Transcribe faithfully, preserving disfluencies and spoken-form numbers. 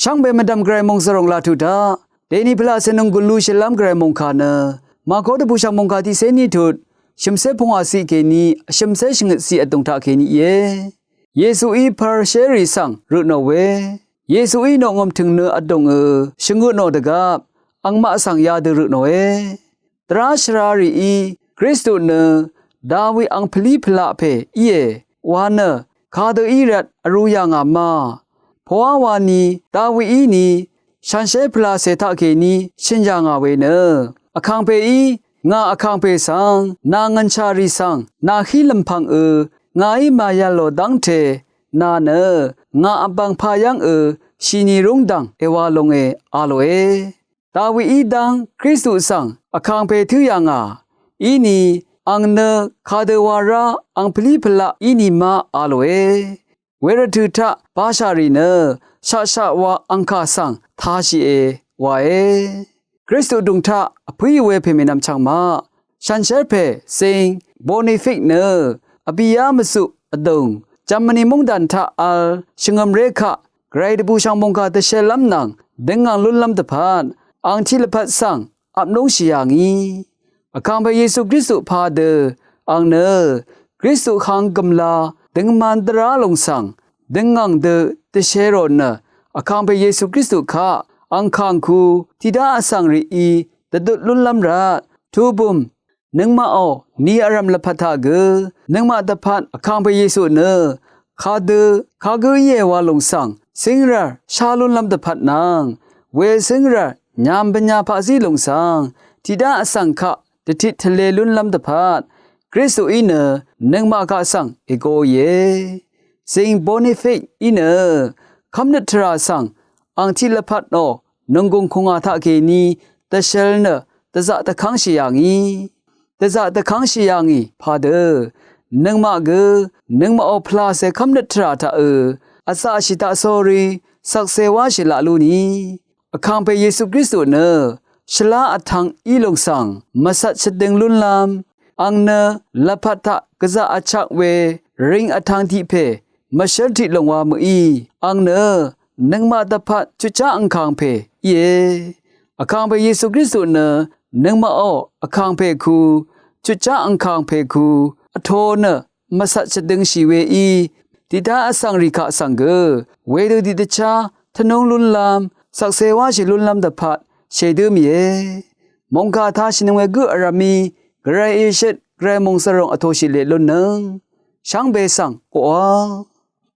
Shvngbe mvdv̀m gvray mòngzvròng laq tuq taq dèní pvlaqcè nònggùn lúshìlv́m gvray mòngkà nø Màkó dvbùshv̀ng mòngkà tiqcé ní tut shø̀mcé pungwàciq kèní vshø̀mcé shvngøtciq vdùng taq kèní íe. Yesuí pvr shérì svng rø tnò we. Yesuí noqngø̀m tø̀ng nø vdùngø shvngøt nò dvgvp angmaq svng yadø rø tnòe. Dvrá shvrarìí Kristu nø Dawi angpvlí pvlaq pè íe wa nø kadø í rvt vrū yà ngà ma? Poqá wani Dawií ni shànshér pvlacè taqkèní shø̀n yà ngà we nø, Vkàngpèí ngà Vkàngpè svng nà ngv̀nshà rì svng nàhí lv̀mpv̀ngø ngàí màyv̀nlò dv́ngte nà nø ngà vbv̀ng pà yv́ngø shìni rúngdv̀ng èwa longe a lòe. Dawií dv́ng Kristu svng Vkàngpè tǿ yà ngà íni ang nø kadø wa rá angpvlí pvlaq íni ma a lòe. Wervtø̀ taq bashà rì nø shaqshaq wa angkà svng tāshìe wae. Kristu vdùng taq vpǿì we pè mènvm chv̀ng maq shànshér pè Zing Bonifik nø vbìá mvzuq vdùng Germany móngdàn taq vl shvngø̀mré kaq gvray dvbùshv̀ng mòngkà dvshellv́m nvng døngngàng lúnlv́m dvpvt ang tiq lvpat svng vp núngshì yà ngì. Vkàngpè Yesu Kristu padø ang nø Kristu hang gø̀mla døngman dvrá lòng svng døngngàng dø dvshe rò nø Vkàngpè Yesu Kristu kaq angkàngku tiqdá vsvng rìí dvdut lúnlv́m rvt tubùm nøngmaqò ni vrv̀m lvpat taq gø nøngmaq dvpvt Vkàngpè Yesu nø kadø kagǿ íe wa lòng svng cíngrv̀r shá lúnlv́m dvpvt nvng we cíngrv̀r nyam bvnya paqzí lòng svng tiqdá vsvng kaq dvtit tvlē lúnlv́m dvpvt Kristuí nø nøngmaq kaq svng ègoìe. Zing Bonifik í nø kv́mnøt tvrà svng ang tiq lvpat nò nònggùng kùngà taqkèní dvshøl nø dvzaq dvkv́ngshì yà ngì. Dvzaq dvkv́ngshì yà ngì padø nøngmaq gø nøngmaqò pvlàcè kv́mnøt tvrà taqø vzaqshì taqsórí shvkse wáshì laq lú ni. Vkàngpè Yesu Kristu nø shvlá vtvng í lòng svng mvcvt shvdøng lúnlv́m ang nø lvpat taq gvzaq vchak we ring vtvng tiq pè mvshǿl tiq lòng wa mø̀í ang nø nøngmaq dvpvt chutchá angkàng pè íe. Vkàngpè Yesu Kristu nø nøngmaqò vkàngpè ku chutchá angkàng pè ku vtō nø mvcvt shvdøngshì weí tiqdá vsvng rì kaq svng gø wedø tiqdvchá tvnúng lúnlv́m shvkse wáshì lúnlv́m dvpvt shèdǿ mìe. Mòngkà tāshìnøng we gǿ vrv̀mí gvray èshøt gvray mòngzvròng vtōshì leq lúnnøng shvngbe svng koqá